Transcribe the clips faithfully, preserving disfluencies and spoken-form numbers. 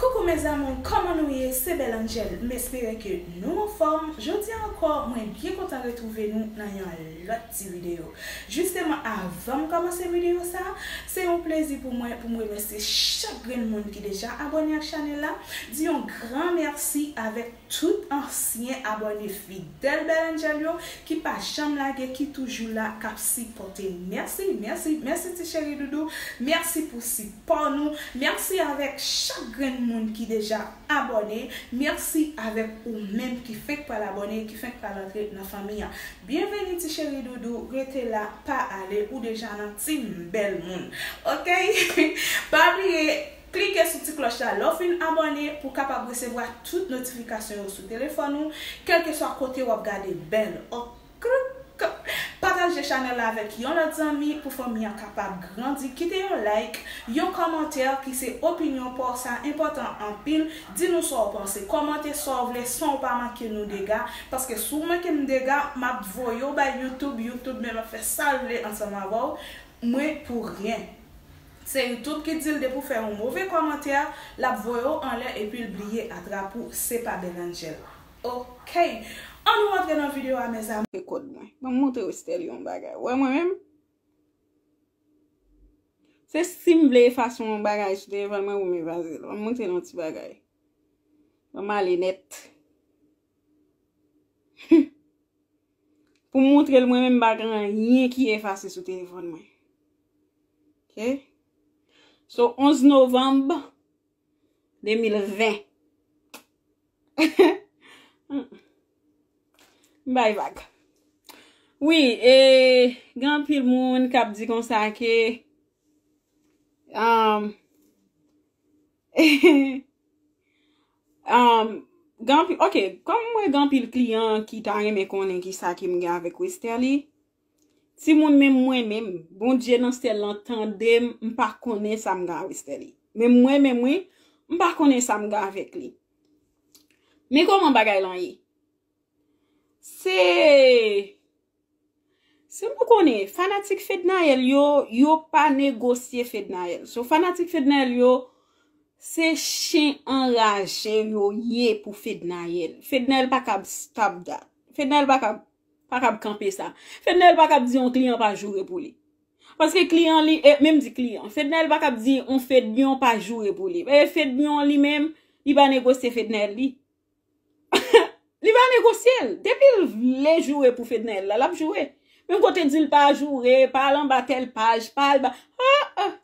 Koukou mes amours, kòman nou ye? Se Belle Angel. M espere ke nou anfòm. Jodi a ankò, mwen byen kontan retwouve nou nan yon lòt ti videyo. Jisteman, avan m kòmanse videyo sa, se yon plezi pou mwen pou m remèsye chak grenn moun ki deja abòne ak chanèl la. Di yon gran mèsi avèk tout ansyen abòne fidèl Belle Angel yo ki pa janm lage, ki toujou la, k ap sipòte. Mèsi, mèsi, mèsi ti cheri doudou. Mèsi pou sipò nou. Mèsi avèk chak grenn moun ki deja abòne. Mèsi avèk ou menm ki fenk pral abòne, ki fenk pral antre nan fanmi an. Byenveni ti cheri doudou, rete la, pa ale, ou deja nan team bèl moun. Oke? Pa bliye, klike sou ti klòch la lè w fin abòne pou w kapab resevwa tout notifikasyon yo sou telefòn ou, kèlkeswa kote w ap gade Belle. Oke? Pataje chanèl la avèk yon lòt zanmi pou fanmi an kapab grandi. Kite yon like, yon kòmantè ki se opinyon pa w, sa enpòtan anpil. Di nou sa w panse. Kòmante sa w vle san w pa manke nou dega. Paske si w manke m dega, m ap voye w bay YouTube. YouTube menm ap fè sa l vle ansanm avè w. Mwen pou ryen. Se YouTube ki di l depi w fè yon move kòmantè, l ap voye w anlè epi l bliye atrap ou. Se pa Belle Angel. Oke. Ann nou antre nan videyo a, mes amours. Rekòd mwen. Ban m montre Westerlie yon bagay. Ou wè mwen menm? Se si m vle efase yon bagay sou telefòn mwen pou m efase l. Ban m montre l yon ti bagay. Ban m ale nèt. Pou m montre l mwen menm, m pa gen anyen ki efase sou telefòn mwen. Oke? So, onz novanm de mil ven. M bay vag. Wi, e, gen anpil moun k ap di konsa ke, um, um, gen anpil, oke, kòm mwen gen anpil kliyan ki ta renmen konnen kisa ke m gen avèk Westerlie, timoun, menm mwen menm, Bondye nan syèl lan tande m, m pa konnen sa m gen a Westerlie. Menm mwen menm, wi, m pa konnen sa m gen avèk li. Men kòman bagay lan ye? Se, se m konnen, fanatik Fednaelle yo, yo pa negosye Fednaelle. So, fanatik Fednaelle yo, se chen anraje yo ye pou Fednaelle. Fednaelle pa kab stop that. Fednaelle pa kab, pa kab kanpe sa. Fednaelle pa kab di yon kliyan pa joure pou li. Paske kliyan li, e, menm di kliyan. Fednaelle pa kab di yon Fedyon pa joure pou li. E Fedyon li menm, li pa negosye Fednaelle li. Li pa negosye l. Depi l vle joure pou Fednaelle la, l ap joure. Menm kote di l pa joure, pa al anba tèl paj, pa al ba, ah, ah.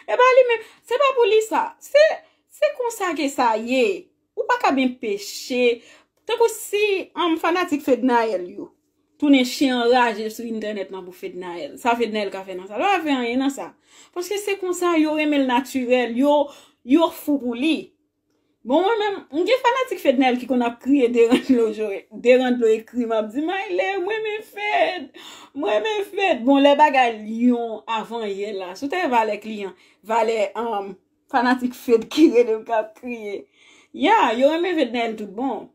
E pa li menm. Se pa pou li sa. Se, se konsa ke sa ye. Ou pa kab enpeche. Tankou si, um, fanatik Fednaelle yo tounen chen anraje sou entènèt lan pou Fednaelle. Sa Fednaelle ka fè nan sa? L pa fè anyen nan sa. Paske se konsa, yo renmen l natirèl, yo, yo fou pou li. Bon, mwen menm, m gen fanatik Fednaelle ki konn ap kriye de randlo joure, de randlo ekri m ap di, Mayle, mwen renmen Fed, mwen renmen Fed. Bon, lè bagay yon avan yè la, si w te wè valè kliyan, valè, um, fanatik Fed ki rele m k ap kriye. Ya, yo renmen Fednaelle tout bon.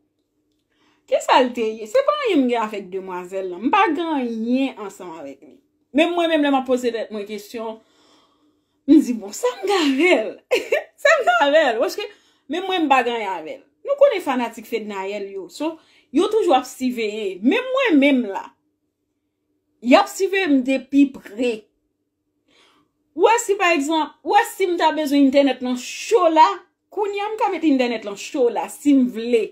Kisa l te ye? Se pa anyen m gen avèk demwazèl lan. M pa gen anyen ansanm avèk li. Menm mwen menm lè m ap poze tèt mwen kesyon, m di, bon, sa m gen avè l? Sa m gen avè l? Paske menm mwen m pa gen anyen avè l. Nou konnen fanatik Fednaelle yo. So, yo toujou ap siveye. Menm mwen menm la, y ap siveye m de pi pre. Ou wè si pa egzanp, ou wè si m ta bezwen entènèt lan cho la, kounye a m ka mete entènèt lan cho la si m vle.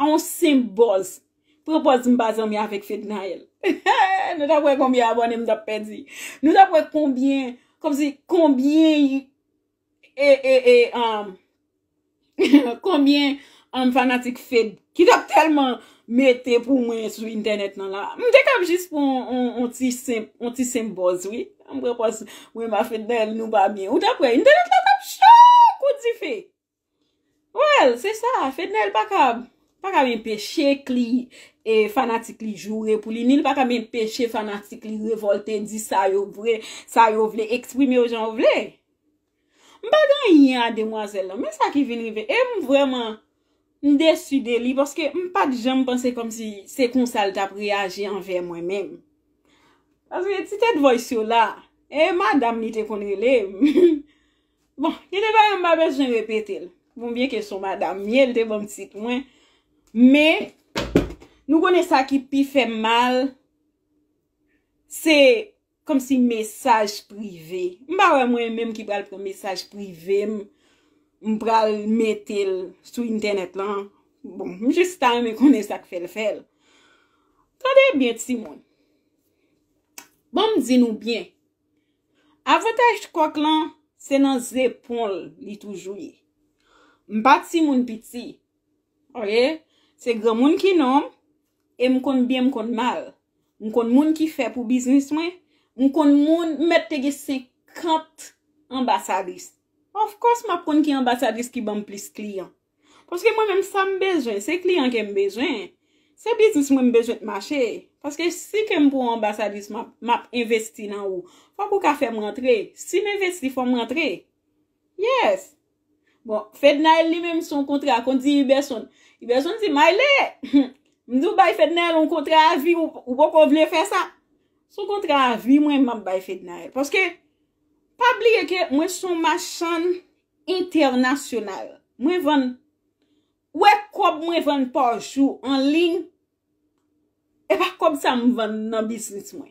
A yon senp bòz. Pran pòz m pa zanmi avèk Fednaelle. Nou t ap wè konbyen abòne m t ap pèdi. Nou t ap wè konbyen, kòmsi konbyen, e, e, e, um, konbyen, um, fanatik Fed ki t ap tèlman mete pou mwen sou entènèt lan la. M te kab jis pran on, on, on ti senp, on ti senp bòz, wi. M pran pòz mwen ma Fednaelle, nou pa byen. Ou t ap wè, entènèt la t ap cho kou dife. Well, se sa, Fednaelle pa kab, pa kab enpeche kli, e, fanatik li joure pou li, ni l pa kab enpeche fanatik li revòlte, di sa yo vre, sa yo vle, eksprime yo jan yo vle. M pa gen anyen a demwazèl lan, men sa ki vin rive, e m vrèman, m desi de li, paske m pa t janm panse kòmsi se konsa l t ap reyaji anvè mwen menm. Paske ti tèt voice yo la, e madam li te konn rele m. Bon, kite bagay m pa bezwen repete l. Bon, byen ke se yon madanm m ye, l te ban m tit mwen. Men, nou konnen sa ki pi fè m mal, se kòmsi mesaj prive. M pa wè mwen menm ki pral pran mesaj prive m, m pral mete l sou entènèt lan. Bon, m jis ta renmen konnen sa k fè l fè l. Tande byen, timoun. Ban m di nou byen. Avantaj kòk lan, se nan zepon l li toujou ye. M pa timoun piti. Oke? Se granmoun ki non m, e m konn byen, m konn mal. M konn moun ki fè pou biznis mwen, m konn moun, m mèt te gen senkant anbasadris. Of course, m ap konn ki anbasadris ki ban m plis kliyan. Paske mwen menm sa m bezwen, se kliyan ke m bezwen. Se biznis mwen m bezwen t mache. Paske si ke m pou yon anbasadris, m ap, m ap envesti nan ou. Fòk ou ka fè m rantre. Si m envesti, fò m rantre. Yes. Bon, Fednaelle li menm se yon kontra, konn di Iberson. Iberson di, Mayle, m di w bay Fednaelle yon kontra a vi, ou, ou poko vle fè sa. Se yon kontra a vi mwen m ap bay Fednaelle. Paske, pa bliye ke mwen se yon machann entènasyonal. Mwen vann, ou wè kòb mwen vann pa jou an liy, e pa kòb sa m vann nan biznis mwen.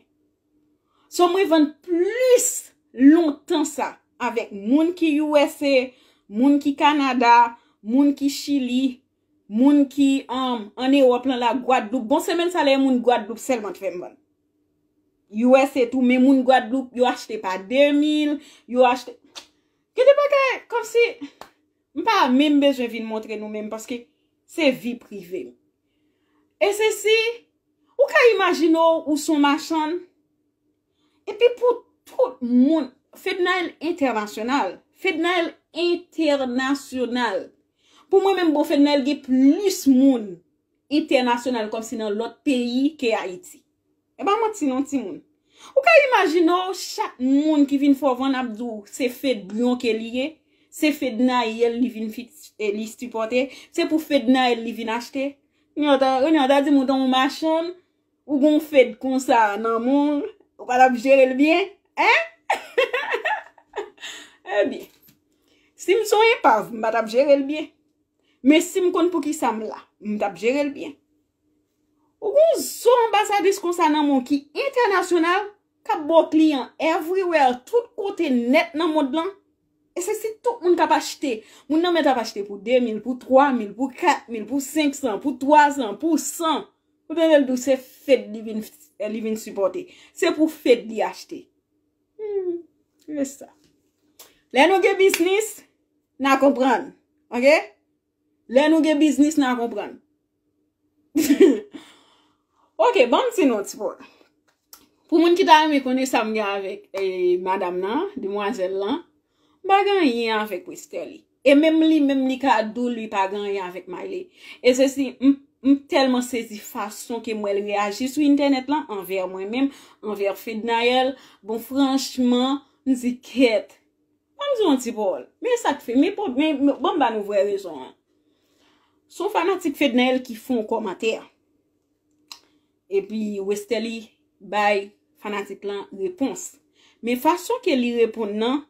So mwen vann plis lontan sa avèk moun ki U S A, moun ki Kanada, moun ki Chili, moun ki um, ann Ewòp lan la, Gwadloup. Bon, se menm sa lè moun Gwadloup sèlman t fè m vann. U S A tou, men moun Gwadloup, yo achte pa de mil, yo achte. Gen de bagay, kòmsi, m pa menm bezwen vin montre nou menm, paske se vi prive m. E se si, ou ka imajine w, ou se yon machann, epi pou tout moun, Fednaelle entènasyonal, Fednaelle entènasyonal. Pou mwen menm, bon, Fednaelle gen plis moun entènasyonal kòmsi nan lòt peyi ke Ayiti. E pa manti non, timoun. Ou ka imajine w, chak moun ki vin fè w vann ap di w se Fedlion ke li ye, se Fednaelle li vin fi-, e li sipòte, se pou Fednaelle li vin achte. Renyon ta, Renyon ta di m ou t on machann, ou gon Fed konsa nan men w, ou pa t ap jere l byen, en? Ebyen, si m se yon enpav, m pa t ap jere l byen. Men si m konn poukisa m la, m t ap jere l byen. Ou gon zo anbasadris konsa nan men w ki entènasyonal, k ap ba w kliyan everywhere, tout kote nèt nan mond lan. E se si tout moun k ap achte. Moun nan mèt ap achte pou de mil, pou twa mil, pou kat mil, pou senk san, pou twa san, pou san. Ou tande l di w se Fed li vin, li vin sipòte. Se pou Fed li achte. Hmm, se sa. Lè nou gen biznis, n a konprann. Oke? Lè nou gen biznis, n a konprann. Oke, ban m di nou ti pòl. Pou moun ki ta renmen konnen sa m gen avèk eh, madanm nan, demwazèl lan, m pa gen anyen avèk Westerlie. E menm li menm li ka di w li pa gen anyen avèk Mayle. E se si m, m tèlman sezi fason ke m wè l reyaji sou entènèt lan anvè mwen menm, anvè Fednaelle. Bon, franchman, m di kèt. Ban m di yon ti pawòl. Men sa k fè, men, men, men ban m ba nou vrè rezon an. Se yon fanatik Fednaelle ki fè yon kòmantè. Epi Westerlie bay fanatik lan repons. Men fason ke li reponn nan,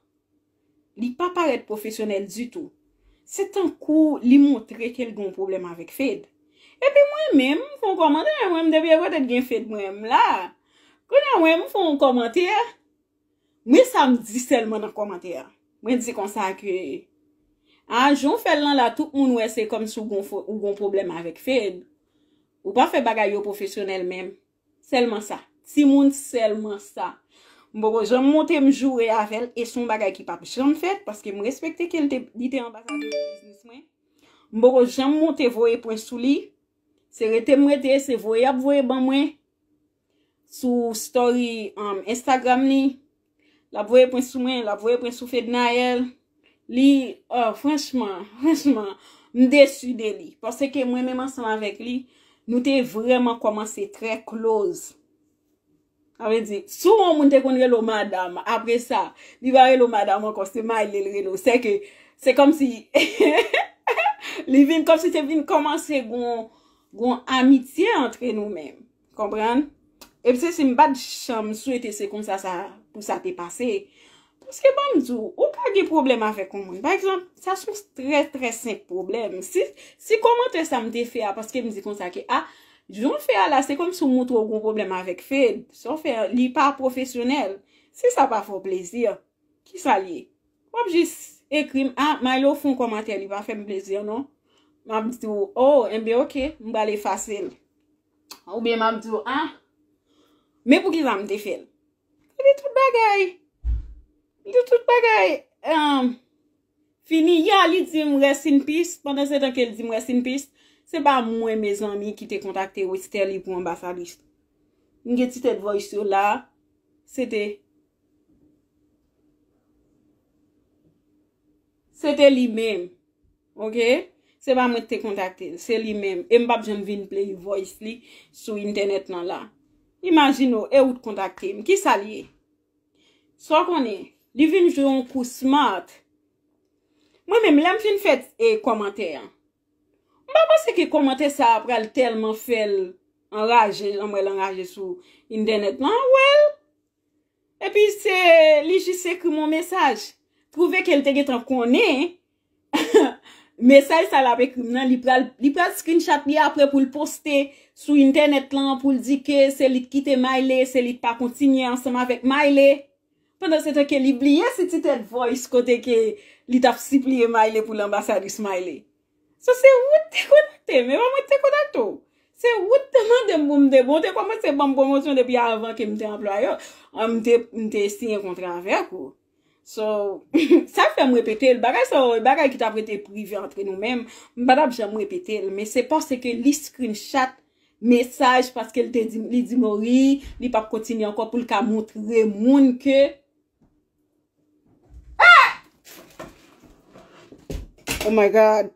li pa parèt pwofesyonèl ditou. Se tankou li montre ke l gen yon pwoblèm avèk Fed. Epi mwen menm, m fè yon kòmantè, mwen menm depi e kote t gen Fed mwen menm la. Kounye a mwen, m fè yon kòmantè. Men sa m di sèlman nan kòmantè a. Mwen di konsa ke, a, jan w fè l lan la, tout moun wè se kòmsi w gon fo-, ou gon pwoblèm avèk Fed. Ou pa fè bagay yo pwofesyonèl menm. Sèlman sa. Timoun, sèlman sa. M poko janm monte m joure avè l, e se yon bagay ki p ap janm fèt, paske m respekte ke l te, li te anbasadè de biznis mwen. M poko janm monte voye pwen sou li. Se rete m rete, se voye y ap voye ban mwen sou story, um, Instagram li. L ap voye pwen sou mwen, l ap voye pwen sou Fednaelle. Li, oh, franchman, franchman, m desi de li. Paske mwen menm ansanm avèk li, nou te vrèman kòmanse trè close. Sa vle di, si yon moun te konn rele w madanm, apre sa, li pa rele w madanm ankò, se Mayle l rele w. Se ke, se kòmsi, li vin kòmsi te vin kòmanse gon, gon amitye antre nou menm. Konprann? Epi se si m pa t janm swete se konsa sa, pou sa te pase. Paske ban m di w, ou ka gen pwoblèm avèk yon moun. Pa egzanp, sa se yon trè, trè senp pwoblèm. Si, si kòmantè sa m te fè a, paske m di konsa ke, a, jan w fè a la, se kòmsi w montre w gen pwoblèm avèk Fed. Sa w fè a, li pa pwofesyonèl. Si sa pa fè w plezi, kisa l ye? W ap jis ekri m, a, Milo fè yon kòmantè, li pa fè m plezi, non. M ap di w, o, enben, oke, m pral efase l. Oubyen m ap di w, a, men poukisa m te fè l? Epi tout bagay, li tout bagay, um, fini. Ya, li di m rest in peace. Pandan se tan ke l di m rest in peace, se pa mwen, mezanmi, ki te kontakte Westerlie pou anbasadris. M gen ti tèt voice yo la. Se te, se te li menm. Oke? Se pa mwen ki te kontakte l, se li menm. E m p ap janm vin play voice li sou entènèt lan la. Imajine w, e ou t kontakte m. Kisa l ye? Sa w konnen? Li vin jwe yon kou smart. Mwen menm, lè m fin fè, e, kòmantè a, m pa panse ke kòmantè sa a pral tèlman fè l anraje, jan m wè l anraje sou entènèt lan. Well, epi se, li jis ekri m yon mesaj. Twouve ke l te gentan konnen mesaj sa l ap ekri m nan, li pral, li pral screenshot li apre pou l poste sou entènèt lan, pou l di ke se li k kite Miley, se li k pa kontinye ansanm avèk Miley. Pandan se tan ke li bliye si ti tèt voice kote ke li t ap sipliye Miley pou l anbasadris Miley. So, se ou ki te kontakte m, e pa mwen ki te kontakte w. Se ou ki te mande m pou m te, bon, ou te kòmanse ban m pwomosyon depi avan ke m te anplwaye w, an, m te, m te siyen kontra avèk ou. So, sa fè m repete l. Bagay sa yo, bagay ki t ap rete prive antre nou menm, m pa t ap janm repete l. Men se paske li screenshot mesaj, paske l te di, li di Mori, li p ap kontinye ankò pou l ka montre moun ke, ah! Oh my God.